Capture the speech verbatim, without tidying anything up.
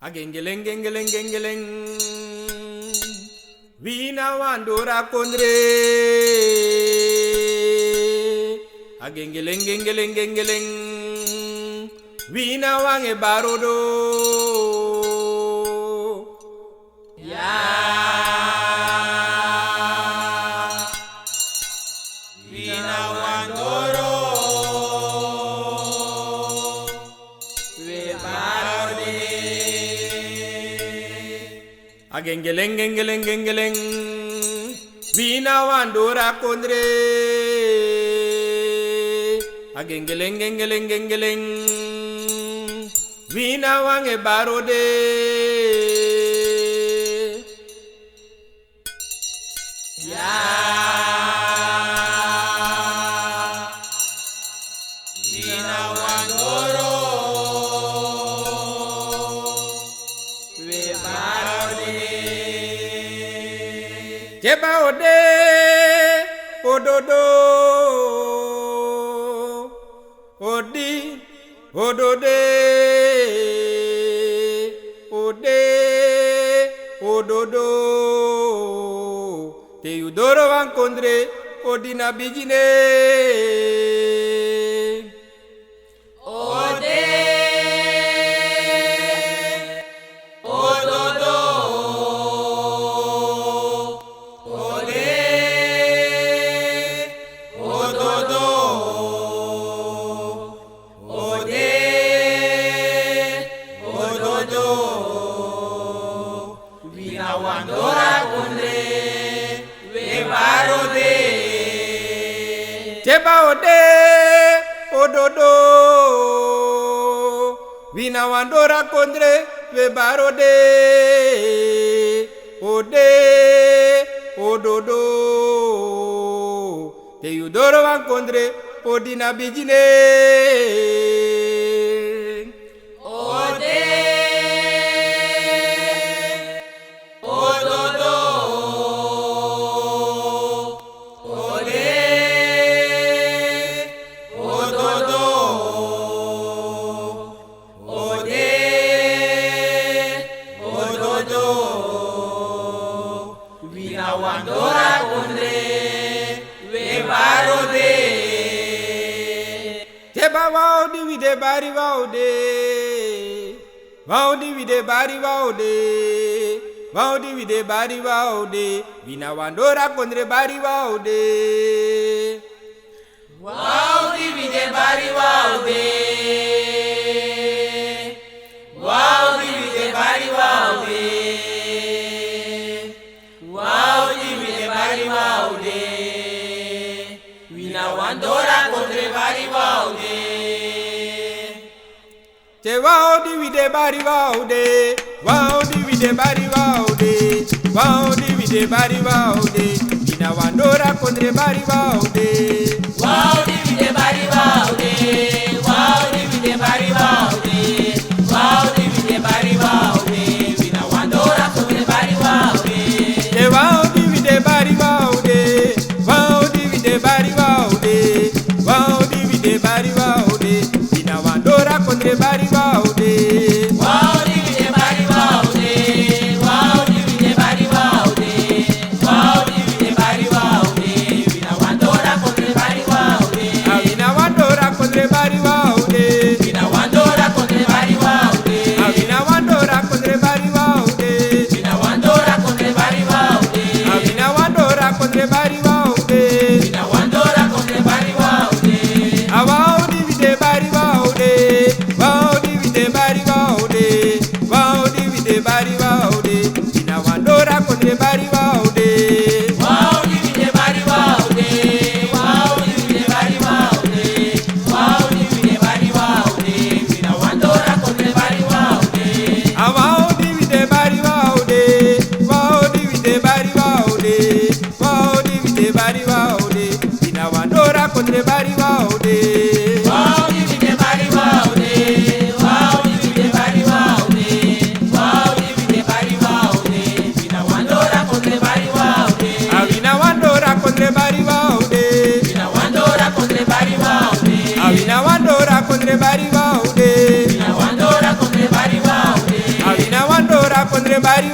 A gengeleng, gengeleng, gengeleng. Wi na wan doro a kondre. A gengeleng, gengeleng, gengeleng. Wi na wan e bari odo. Ya. Wi na wan doro. Wi e bari ode. A gengeleng, gengeleng, gengeleng. Wi na wan doro a kondre. A gengeleng, gengeleng, gengeleng. Wi na wan e bari ode. Ya. Wi na wan doro. Wi e bari ode. Te bari ode, ododo. Odi, odode, ode, ododo. Te yu doro wan kondre, odi na bigin. Ode, ododo. Ode, ododo. Ode, ododo. Wi na wan doro a kondre, wi e bari ode. Te bari ode, ododo. Wi na wan doro a kondre, wi e bari ode. Ode, ododo. Te yu doro wan kondre, odi na bigin. Ode, ododo. Ode, ododo. Ode, ododo. Wi na wan doro a kondre, wi e bari ode. Te bari wan odi, wi de bari wan ode. Wan odi, wi de bari wan ode. Wan odi, wi de bari wan ode. Wi na wan doro a kondre, bari wan ode. Wan odi, wi de bari wan ode. Wan odi, wi de bari wan ode. Wan odi, wi de bari wan ode. Wi na wan doro a kondre, bari wan ode. Te wan odi, wi de bari wan ode. Wan odi, wi de bari wan ode. Wan odi, wi de bari wan ode. Wi na wan doro a kondre, bari wan ode. Wan odi, wi de bari wan ode. Wan odi, wi de bari wan ode. Wan odi, wi de bari wan ode. Wi na wan doro a kondre, bari wan ode. Te wan odi, wi de bari wan ode. Wan odi, wi de bari wan ode. Wan odi, wi de bari wan ode. Wi na wan doro a kondre, bari wan ode. Wan odi, wi de bari wan ode. Wan odi, wi de bari wan ode. Wan odi, wi de bari wan ode. Wi na wan doro a kondre, bari wan ode. A wi na wan doro a kondre, bari wan ode. Wi na wan doro a kondre, bari wan ode. A wi na wan doro a kondre, bari wan ode. Wi na wan doro a kondre, bari wan ode. A wi na wan doro a kondre, bari wan ode. Wi na wan doro a kondre, bari wan ode. A wan odi, wi de bari wan ode. Wan odi, wi de bari wan ode. Wan odi, wi de bari wan ode. Wi na wan doro a kondre, bari wan ode. Wan odi, wi de bari wan ode. Wan odi, wi de bari wan ode. Wan odi, wi de bari wan ode. Wi na wan doro a kondre, bari wan ode. A wan odi, wi de bari wan ode. Wan odi, wi de bari wan ode. Wan odi, wi de bari wan ode. Wi na wan doro a kondre, bari wan ode. Wan odi, wi de bari wan ode. Wan odi, wi de bari wan ode. Wan odi, wi de bari wan ode. Wi na wan doro a kondre, bari Rebari